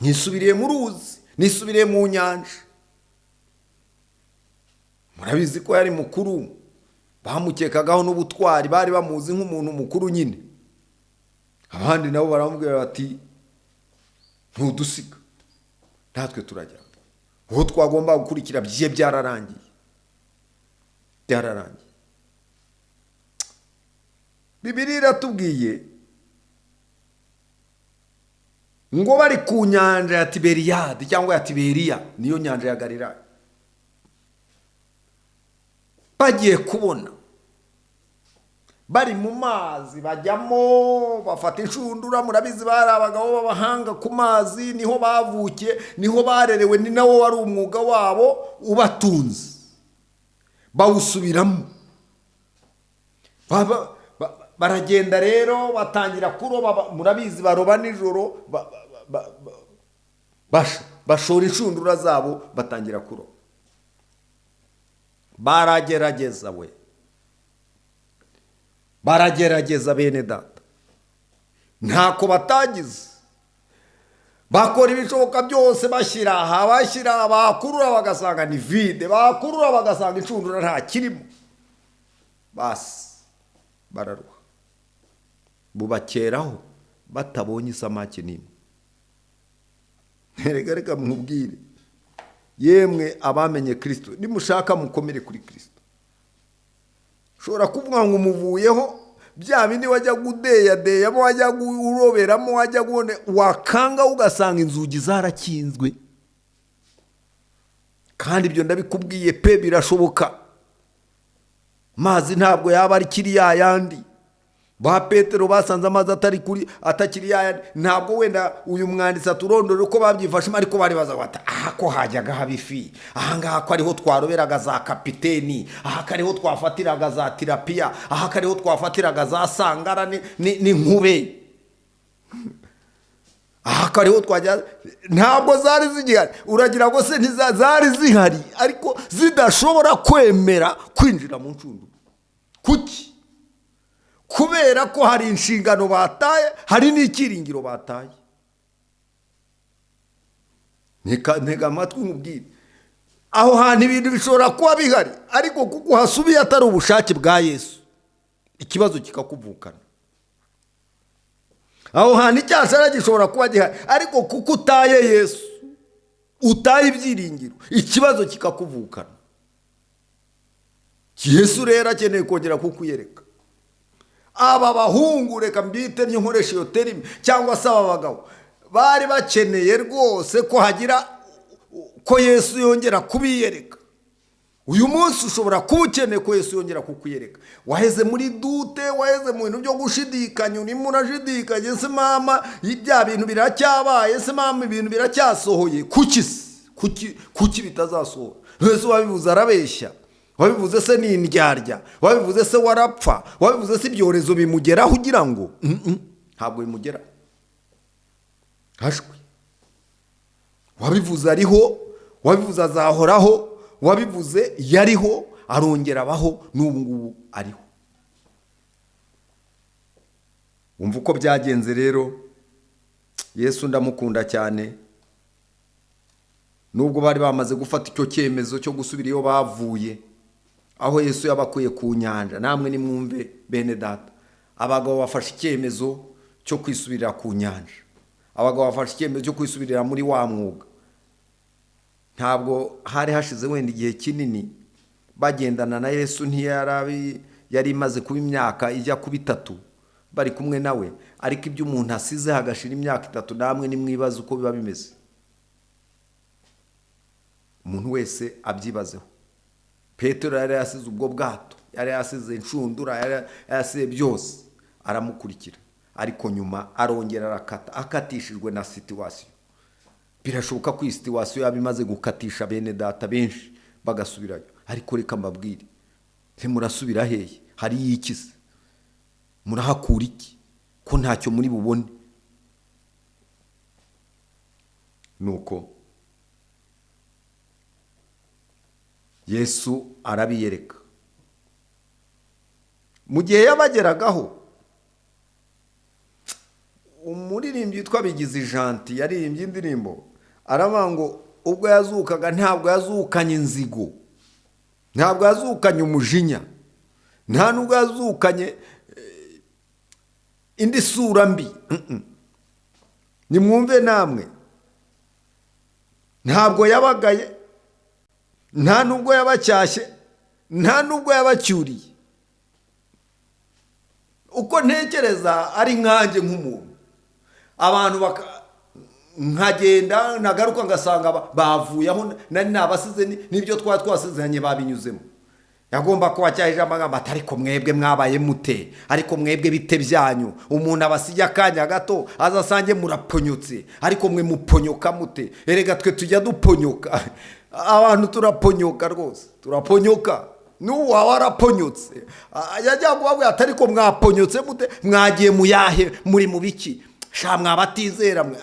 Nisubiriye mu ruzi, nisubiriye mu nyanja. Murabizi ko yari mukuru, bamukekagaho n'ubutwari, bari bamuzi nk'umuntu mukuru nyine. Abandi nabo baramubwira bati ntudusiga, natwe turajya aho twagomba gukurikira, bye byararangiye, byararangiye. Bibiliya iratubwiye ngo bari ku nyanja ya Tiberiyadi cyangwa ya Tiberiya, niyo nyanja ya Galilaya, bagiye kubona bari mu mazi, bajyamo bafata inshundura. Murabizi bari abagabo b'abahanga ku mazi, niho bavukiye, niho barerewe, ni nawo wari umwuga wabo ubatunze, bawusubiramo. Baragenda rero batangira kuroba. Murabizi baroba nijoro, bashora inshundura zabo batangira kuroba. Baragerageza we, baragerageza bene data, ntako batagize, bakora ibishoboka byose, bashyira aha, bashyira, bakurura bagasanga ni vide, bakurura bagasanga inshundura nta kirimo, basi bararuha, bubakeraho batabonye isamaki n'imwe. Reka reka mwubwire yemwe abamenye Kristo, nimushaka mukomere kuri Kristo. Ushobora kuvuga ngo umuvuyeho, bya bindi wajya gudeyadeyamo, wajya uroberamo, wajya kubona, wakanga ugasanga inzugi zarakinzwe. Kandi ibyo ndabikubwiye pe, birashoboka. Amazi ntabwo yaba ari kiriya yandi ba Petero basanze amazi atari kuri, atakiri yayandi. Ntabwo wenda uyu mwanditsi aturondora uko babyifashemo, ariko bari baza bati aha ko hajyaga haba ifi, aha ngaha ko ariho twaroberaga za kapiteni, aha ko ariho twafatiraga za tirapiya, aha ko ariho twafatiraga za sangara n'inkube, aha ko ariho twajya. Ntabwo zari zigihari. Uragira ngo se zari zihari, ariko zidashobora kwemera kwinjira mu ncundura. Kuki? Kubera ko hari inshingano bataye, hari n'icyiringiro bataye. Ntega amatwi nkubwire, aho hantu ibintu bishobora kuba bihari, ariko kuko uhasubiye atari ubushake bwa Yesu, ikibazo kikakuvukana. Aho hantu icyashara gishobora kuba gihari, ariko kuko utaye Yesu, utaye ibyiringiro, ikibazo kikakuvukana. Yesu rero akeneye kongera kukwiyereka. Aba bahungu, reka mbite nkoresha iyo terime, cyangwa se aba bagabo bari bakeneye rwose ko hagira ko Yesu yongera kubiyereka. Uyu munsi ushobora kuba ukeneye ko Yesu yongera kukwiyereka. Waheze muri dute, waheze mu bintu byo gushidikanya, urimo urashidikanya, ese mama bya bintu biracyabaye, ese mama ibintu biracyasohoye? Kuki kuki kuki bitazasohora? Yesu wabivuze arabeshya, wabivuze se ni indyarya, wabivuze se warapfa, wabivuze se ibyorezo bimugeraho ugira ngo ntabwo bimugera. Hashwe wabivuze ariho, wabivuze azahoraho, wabivuze yariho, arongera abaho, n'ubu ngubu ariho. Wumva uko byagenze rero. Yesu ndamukunda cyane. Nubwo bari bamaze gufata icyo cyemezo cyo gusubira iyo bavuye, aho Yesu yabakuye ku nyanja, namwe nimwumve bene data, abagabo bafashe icyemezo cyo kwisubirira ku nyanja, abagabo bafashe icyemezo cyo kwisubirira muri wa mwuga. Ntabwo hari hashize wenda igihe kinini bagendana na Yesu, ntiyari yari imaze kuba imyaka ijya kuba 3 bari kumwe nawe, ariko ibyo umuntu asize hagashira imyaka 3, namwe nimwibaze uko biba bimeze. Umuntu wese abyibazeho. Petero yari yasize ubwo bwato, yari yasize inshundura, yari yasize byose, aramukurikira, ariko nyuma arongera arakata, akatishijwe na situation. Birashoboka ko iyi situation yaba imaze gukatisha bene data benshi bagasubirayo, ariko reka mbabwire, ntimurasubira hehe? Hari iki se? Murahakura iki ko ntacyo muri bubone? Nuko Yesu arabiyereka. Mu gihe yabageragaho, Umuririmbyi witwa Bigizi Janti yaririmbye indirimbo, aravuga ngo ubwo yazukaga ntabwo yazukanye inzigo, ntabwo yazukanye umujinya, nta nubwo yazukanye indi sura mbi. Nimwumve namwe, ntabwo yabagaye, nta nubwo yabacyashye, nta nubwo yabacyuriye. Uko ntekereza ari nkanjye nk'umuntu, abantu nkagenda nagaruka ngasanga bavuye aho nari nabasize, n'ibyo twari twasezeranye babinyuzemo. Yagomba kubacyahije amagambo ati ariko mwebwe mwabaye mute, ariko mwebwe bite byanyu, umuntu abasijya akanya gato azasange muraponyotse, ariko mwe muponyoka mute? Erega twe tujya duponyoka, abantu turaponyoka rwose, turaponyoka. N'ubu waba waraponyotse, yajya kubabwira ati ariko mwaponyotse mute, mwagiye muyahe, muri mu biki, sha mwabatizera mwe.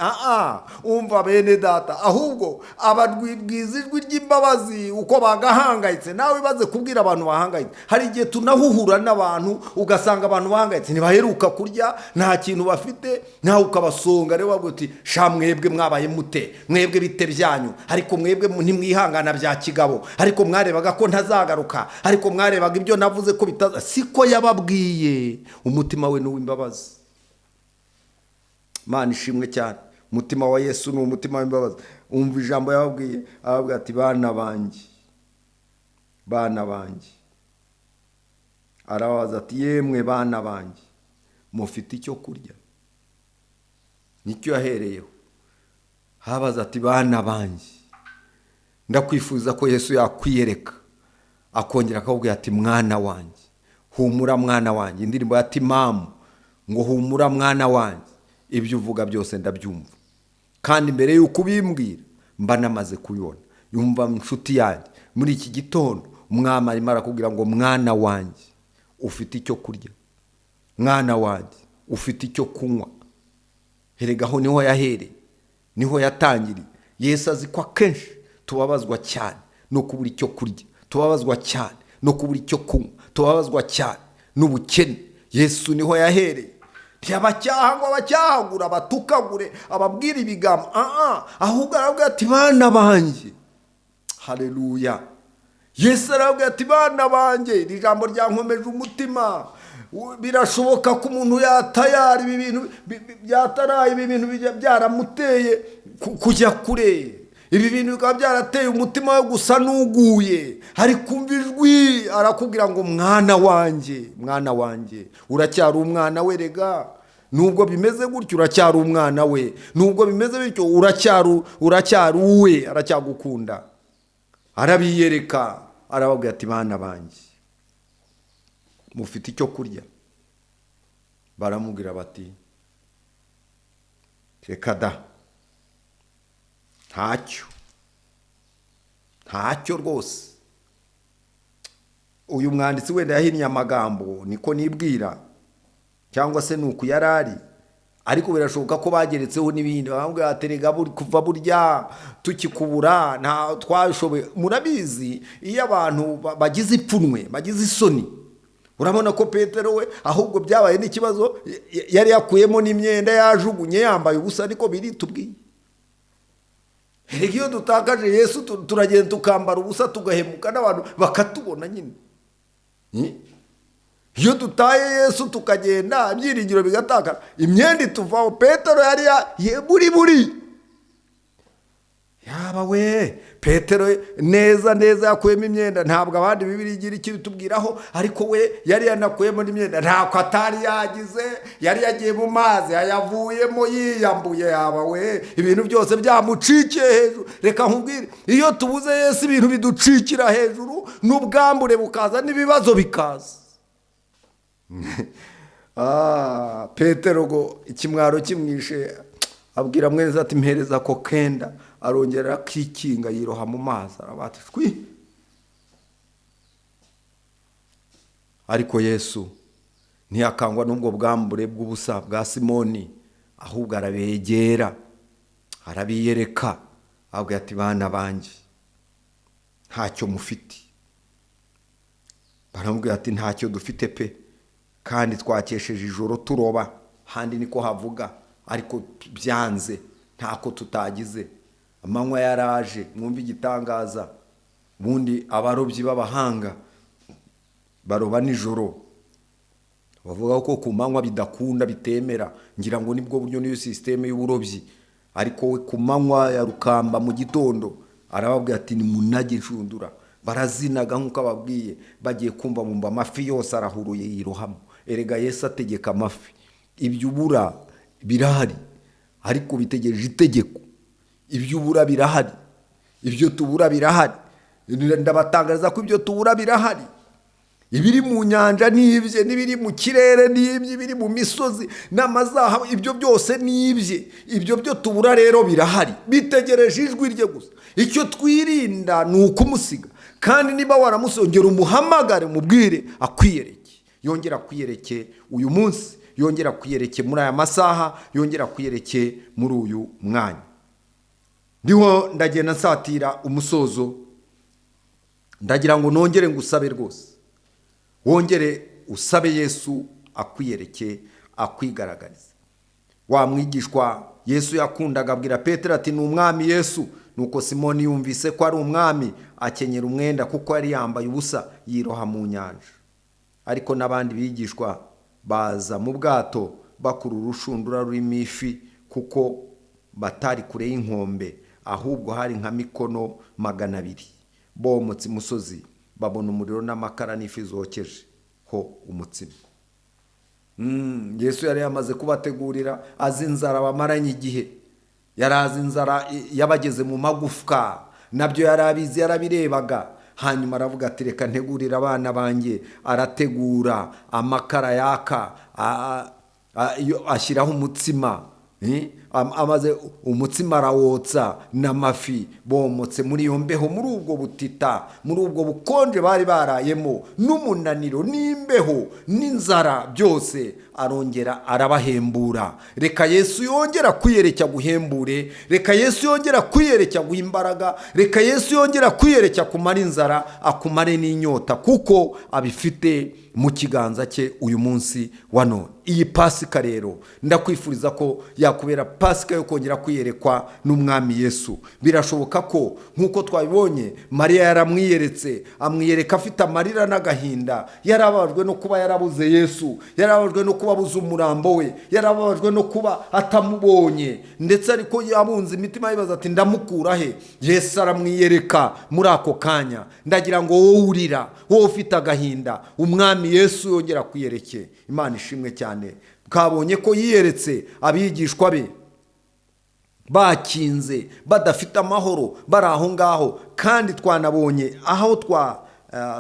Umva bene data, ahubwo ababwiza ijwi ry'imbabazi uko bagahangayitse. Nawe ibaze kubwira abantu bahangayitse. Hari igihe tunahuhura n'abantu ugasanga abantu bahangayitse, ntibaheruka kurya, nta kintu bafite, nawe ukabasonga rero bavuga uti sha mwebwe mwabaye mute, mwebwe bite byanyu, ariko mwebwe ntimwihangana bya kigabo, ariko mwarebaga ko ntazagaruka, ariko mwarebaga ibyo navuze ko bitaza. Siko yababwiye, umutima we n'uw'imbabazi. Mana ishimwe cyane, umutima wa Yesu ni umutima w'imbabazi. Umva ijambo yababwiye, arababwira ati bana banjye, bana banjye. Arababaza ati yemwe bana banjye, mufite icyo kurya? Nicyo yahereyeho. Habaza ati bana banjye, ndakwifuza ko Yesu yakwiyereka akongera akababwira ati mwana wanjye, humura mwana wanjye. Indirimbo ya Timamu ngo humura mwana wanjye, ibyo uvuga byose ndabyumva, kandi mbere y'uko ubimbwira mba namaze kubibona. Yumva inshuti yanjye, muri iki gitondo umwami arimo arakubwira ngo mwana wanjye ufite icyo kurya, mwana wanjye ufite icyo kunywa. Erega aho niho yahereye, niho yatangiriye. Yesu azi ko akenshi tubabazwa cyane no kubura icyo kurya, tubabazwa cyane no kubura icyo kunywa, tubabazwa cyane n'ubukene. Yesu niho yahereye. Ntiyabacyaha ngo abacyahagura, abatukagure, ababwira ibigambo, ahubwo arababwira ati bana banjye. Haleluya. Yesu arababwira ati bana banjye. Iri jambo ryankomeje umutima. Birashoboka ko umuntu yatayara ibi bintu byataraye, ibi bintu byaramuteye kujya kure, ibi bintu bikaba byarateye umutima we gusa n'uguye, ari kumva ijwi arakubwira ngo mwana wanjye, mwana wanjye, uracyari umwana we. Rega nubwo bimeze gutyo uracyari umwana we, nubwo bimeze bityo uracyari uwe, aracyagukunda. Arabiyereka, arababwira ati bana banjye mufite icyo kurya? Baramubwira bati reka da, ntacyo, ntacyo rwose. Uyu mwanditsi wenda yahinnye amagambo, niko nibwira, cyangwa se nuko yarari, ariko birashoboka ko bageretseho n'ibindi. Bamubwira ati rega kuva burya tukikubura nta twashoboye. Murabizi iyo abantu bagize ipfunwe, bagize isoni, urabona ko Petero we ahubwo byabaye n'ikibazo, yari yakuyemo n'imyenda yajugunye, yambaye ubusa, ariko biritubwiye. Erega iyo dutakaje Yesu turagenda tukambara ubusa, tugahemuka n'abantu bakatubona nyine. Iyo dutaye Yesu tukagenda, ibyiringiro bigatakara, imyenda ituvaho. Petero yari buri buri yaba we Petero neza neza yakuyemo imyenda. Ntabwo abandi Bibiliya igira icyo bitubwiraho, ariko we yari yanakuyemo n'imyenda, ntako atari yagize, yari yagiye mu mazi yayavuyemo yiyambuye. Yaba we ibintu byose byamucikiye hejuru. Reka nkubwire, iyo tubuze Yesu ibintu biducikira hejuru, n'ubwambure bukaza, n'ibibazo bikaza. Petero ngo ikimwaro kimwishe, abwira mweza ati mpereza ko kenda, arongera akikinga yiroha mu mazi, arabati shwi. Ariko Yesu ntiyakangwa n'ubwo bwambure bw'ubusa bwa Simoni, ahubwo arabegera, arabiyereka, abwira ati bana banjye ntacyo mufite. Baramubwira ati ntacyo dufite pe, kandi twakesheje ijoro turoba. Handi niko havuga Ariko byanze, ntako tutagize. Amanywa yaraje, mwumve igitangaza. Ubundi abarobyi b'abahanga baroba nijoro, bavuga ko ku manywa bidakunda, bitemera. Ngira ngo nibwo buryo, niyo sisiteme y'uburobyi. Ariko we ku manywa ya rukamba mu gitondo arababwira ati nimunage inshundura. Barazinaga nk'uko ababwiye, bagiye kumva bumva amafi yose arahuruye yirohamo. Erega Yesu ategeka amafi. Ibyo ubura birahari, ariko bitegereje itegeko. Ibyo ubura birahari, ibyo tubura birahari. Ndabatangariza ko ibyo tubura birahari. Ibiri mu nyanja ni ibye, n'ibiri mu kirere ni ibye, ibiri mu misozi n'amazahabu, ibyo byose ni ibye. Ibyo byo tubura rero birahari, bitegereje ijwi rye gusa. Icyo twirinda ni ukumusiga. Kandi niba waramusongera, umuhamagare, umubwire akwiyereke, yongera akwiyereke uyu munsi, yongera akwiyereke muri aya masaha, yongera akwiyereke muri uyu mwanya. Ndiho ndagenda nsatira umusozo. Ndagira ngo nongere ngusabe rwose, wongere usabe Yesu akwiyereke, akwigaragarize. Wa mwigishwa Yesu yakundaga abwira Petero ati ni Umwami Yesu. Nuko Simoni yumvise ko ari Umwami, akenyera umwenda, kuko yari yambaye ubusa, yiroha mu nyanja. Ariko n'abandi bigishwa baza mu bwato bakurura urushundura rurimo ifi, kuko batari kure y'inkombe, ahubwo hari nka mikono 200. Bomotse imusozi, babona umuriro n'amakara n'ifi zokeje ho umutsima. Yesu yari yamaze kubategurira, azi inzara bamaranye igihe, yari azi inzara yabageze mu magufwa, nabyo yari abizi, yarabirebaga. Hanyuma aravuga ati reka ntegurire abana banjye. Arategura amakara yaka, ashyiraho umutsima. Amaze umutsima arawotsa n'amafi. Bomotse muri iyo mbeho, muri ubwo butita, muri ubwo bukonje bari barayemo, n'umunaniro n'imbeho n'inzara byose, arongera arabahembura. Reka Yesu yongera kwiyereka guhembure, reka Yesu yongera kwiyereka guha imbaraga, reka Yesu yongera kwiyereka kumara inzara, akumare n'inyota, kuko abifite mu kiganza cye uyu munsi wa none. Iyi Pasika rero ndakwifuriza ko yakubera Pasika yo kongera kwiyerekwa n'Umwami Yesu. Birashoboka ko nk'uko twabibonye, Mariya yaramwiyeretse, amwiyereka afite amarira n'agahinda. Yarababajwe no kuba yarabuze Yesu, yarababajwe no kuba abuze umurambo we, yarababajwe no kuba atamubonye, ndetse ariko yabunze imitima yibaza ati ndamukura he? Yesu aramwiyereka muri ako kanya. Ndagira ngo wowe urira, wowe ufite agahinda, Umwami Yesu yongera kwiyereke. Imana ishimwe cyane. Twabonye ko yiyeretse abigishwa be bakinze, badafite amahoro, bari aho ngaho. Kandi twanabonye aho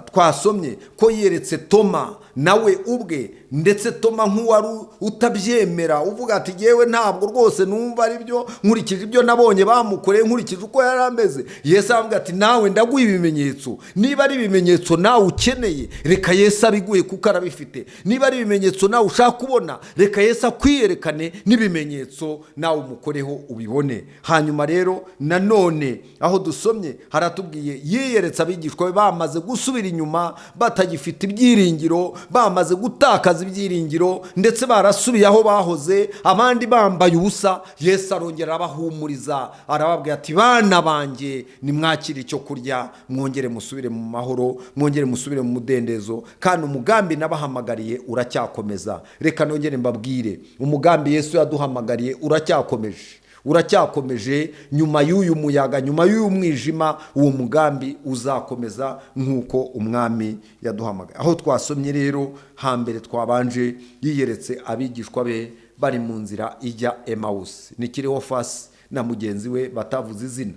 twasomye ko yeretse Toma nawe ubwe, ndetse Toma nk'uwari utabyemera, uvuga ati yewe ntabwo rwose numva ari byo, nkurikije ibyo nabonye bamukoreye, nkurikije uko yari ameze. Yesu aravuga ati nawe ndaguha ibimenyetso. Niba ari ibimenyetso nawe ukeneye, reka Yesu abiguhe kuko arabifite. Niba ari ibimenyetso nawe ushaka kubona, reka Yesu akwiyerekane n'ibimenyetso, nawe umukoreho ubibone. Hanyuma rero nanone aho dusomye haratubwiye yiyeretse abigishwa be bamaze gusubira inyuma, batagifite ibyiringiro, bamaze gutakaza ibyiringiro, ndetse barasubiye aho bahoze, abandi bambaye ubusa. Yesu arongera arabahumuriza, arababwira ati bana banjye, nimwakire icyo kurya, mwongere musubire mu mahoro, mwongere musubire mu mudendezo, kandi umugambi nabahamagariye uracyakomeza. Reka nongere mbabwire, umugambi Yesu yaduhamagariye uracyakomeje, uracyakomeje. Nyuma y'uyu muyaga, nyuma y'uyu mwijima, uwo mugambi uzakomeza nk'uko Umwami yaduhamagaye. Aho twasomye rero hambere twabanje, yiyeretse abigishwa be bari mu nzira ijya Emawusi. Ni Kirehofasi na mugenzi we batavuze izina,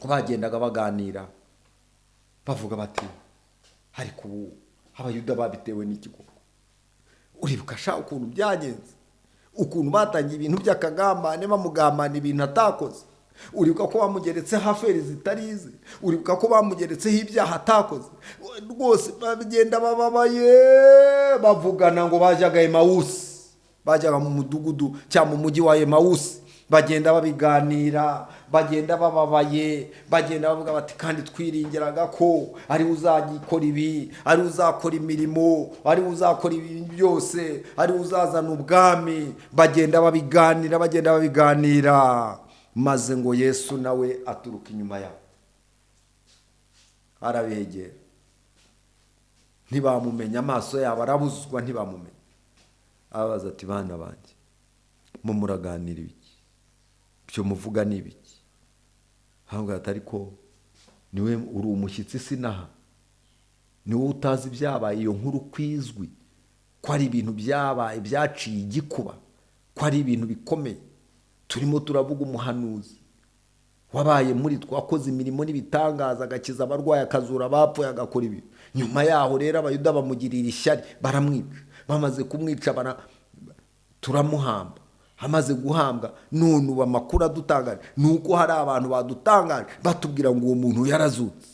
ko bagendaga baganira bavuga bati ariko ubu Abayuda babitewe n'ikigo. Uribuka sha ukuntu byagenze, ukuntu batangiye ibintu by'akagambane, bamugambana ibintu atakoze? Uribuka ko bamugeretseho aferi zitarize? Uribuka ko bamugeretseho ibyaha atakoze? Rwose bagenda bababaye, bavugana ngo bajyaga Emawusi, bajyaga mu mudugudu cyangwa mu mujyi wa Emawusi. Bagenda babiganira, bagenda bababaye, bagenda bavuga bati kandi twiringiraga ko ari uzagikora ibi, ari uzakora imirimo, ari uzakora ibi byose, ari uzazana ubwami. Bagenda babiganira, bagenda babiganira, maze ngo Yesu nawe aturuka inyuma yabo arabegera. Ntibamumenya, amaso yabo arabuzwa, ntibamumenya. Ababaza ati bana banjye, muraganira ibiki? Byo muvuga ni ibiki? Ahubwo ati ariko niwe uri umushyitsi sinaha, niwe utazi ibyabaye, iyo nkuru kwizwi ko ari ibintu byabaye byaciye igikuba, ko ari ibintu bikomeye. Turimo turavuga umuhanuzi wabaye muri twakoze imirimo n'ibitangaza, agakiza abarwayi, akazura abapfuye, agakora ibi. Nyuma yaho rero Abayuda bamugirira ishyari, baramwica. Bamaze kumwica turamuhamba. Amaze guhambwa, none ubu amakuru adutangaje ni uko hari abantu badutangaje batubwira ngo uwo muntu yarazutse.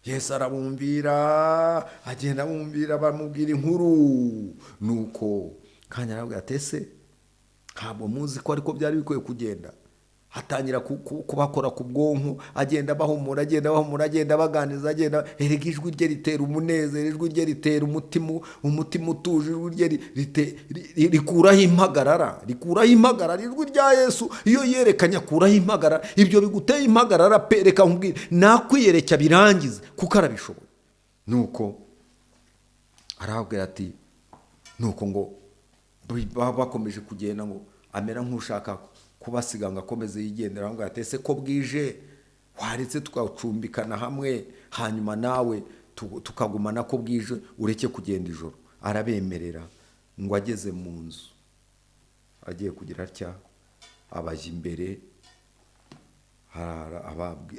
Yesu arabumvira, agenda abumvira, bamubwira inkuru. Nuko kanya arabwira ati ese ntabwo muzi ko ariko byari bikwiye kugenda? Atangira kubakora ku bwonko, agenda bahumura, agenda bahumura, agenda baganiriza, agenda erega ijwi rye ritera umunezero, ijwi rye ritera umutima utuje, ijwi rye rikuraho impagarara, rikuraho impagarara. Ijwi rya Yesu iyo yerekanye akuraho impagarara. Ibyo biguteye impagarara pe, reka nkubwire, nakwiyereka birangize kuko arabishoboye. Nuko arababwira ati, nuko ngo bakomeje kugenda, ngo amera nk'ushaka kubasiga ngo akomeze yigendera. Ngo ati ese ko bwije waretse tugacumbikana hamwe, hanyuma nawe tukagumana ko bwije, ureke kugenda ijoro. Arabemerera. Ngo ageze mu nzu agiye kugira atya, abajya imbere,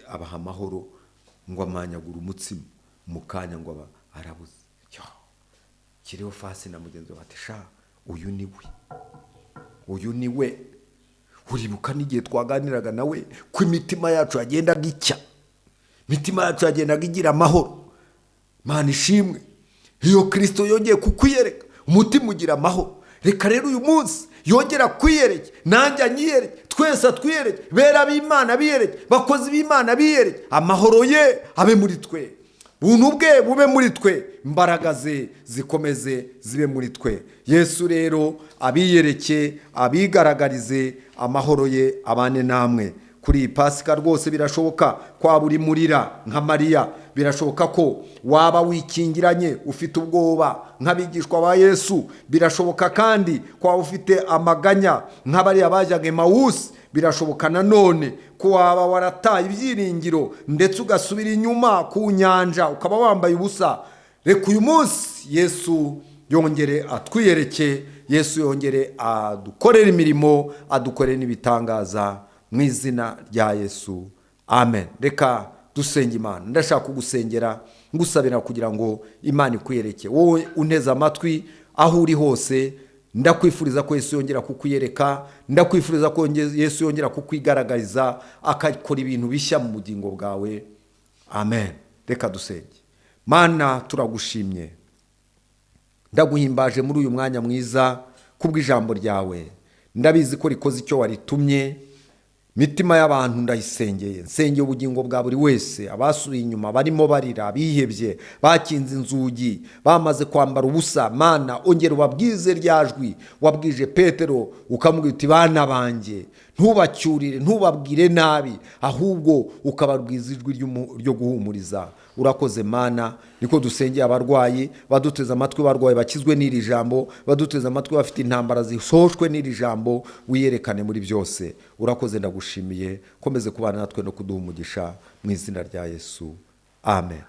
abaha amahoro, ngo amanyagura umutsima mu kanya, ngo aba arabuze. Kiriho fasi na mugenzi we ati sha, uyu ni we, uyu ni we. Uribuka n'igihe twaganiraga nawe ko imitima yacu yagendaga icya, imitima yacu yagendaga igira amahoro. Mana ishimwe, iyo Kristo yongeye kukwiyereka umutima ugira amahoro. Reka rero uyu munsi yongera kwiyereke, nanjye anyiyereke, twese atwiyereke, bera b'Imana biyereke, bakozi b'Imana biyereke, amahoro ye abe muri twe, buntu bwe bube muri twe, imbaraga ze zikomeze zibe muri twe. Yesu rero abiyereke, abigaragarize, amahoro ye abane namwe. Kuri iyi Pasika rwose birashoboka kwa buri murira nka Mariya, birashoboka ko waba wikingiranye ufite ubwoba nk'abigishwa ba Yesu, birashoboka kandi ko waba ufite amaganya nk'abariya bajyaga Emawusi, birashoboka nanone ko waba warataye ibyiringiro ndetse ugasubira inyuma ku nyanja ukaba wambaye ubusa. Reka uyu munsi Yesu yongere atwiyereke, Yesu yongere adukorere imirimo, adukorere n'ibitangaza mu izina rya Yesu, amen. Reka dusenge Imana. Ndashaka kugusengera ngusabira kugira ngo Imana ikwiyereke. Wowe unteze amatwi aho uri hose, ndakwifuriza ko Yesu yongera kukwiyereka, ndakwifuriza ko Yesu yongera kukwigaragariza, akakora ibintu bishya mu bugingo bwawe. Amen. Reka dusenge. Mana, turagushimye, ndaguhimbaje muri uyu mwanya mwiza kubw'ijambo ryawe. Ndabizi ko rikoze icyo waritumye. Mitima y'abantu ndayisengeye, nsengeye ubugingo bwa buri wese, abasubiye inyuma, barimo barira, bihebye, bakinze inzugi, bamaze kwambara ubusa. Mana, ongera ubabwize rya jwi wabwije Petero, ukamubwira uti bana banjye, ntubacyurire, ntubabwire nabi, ahubwo ukababwiza ijwi ryo guhumuriza. Urakoze Mana. Niko dusengeye abarwayi baduteze amatwi, barwayi bakizwe n'iri jambo, baduteze amatwi bafite intambara zisoshwe n'iri jambo, wiyerekane muri byose. Urakoze, ndagushimiye. Komeze kubana natwe no kuduha umugisha mu izina rya Yesu, amen.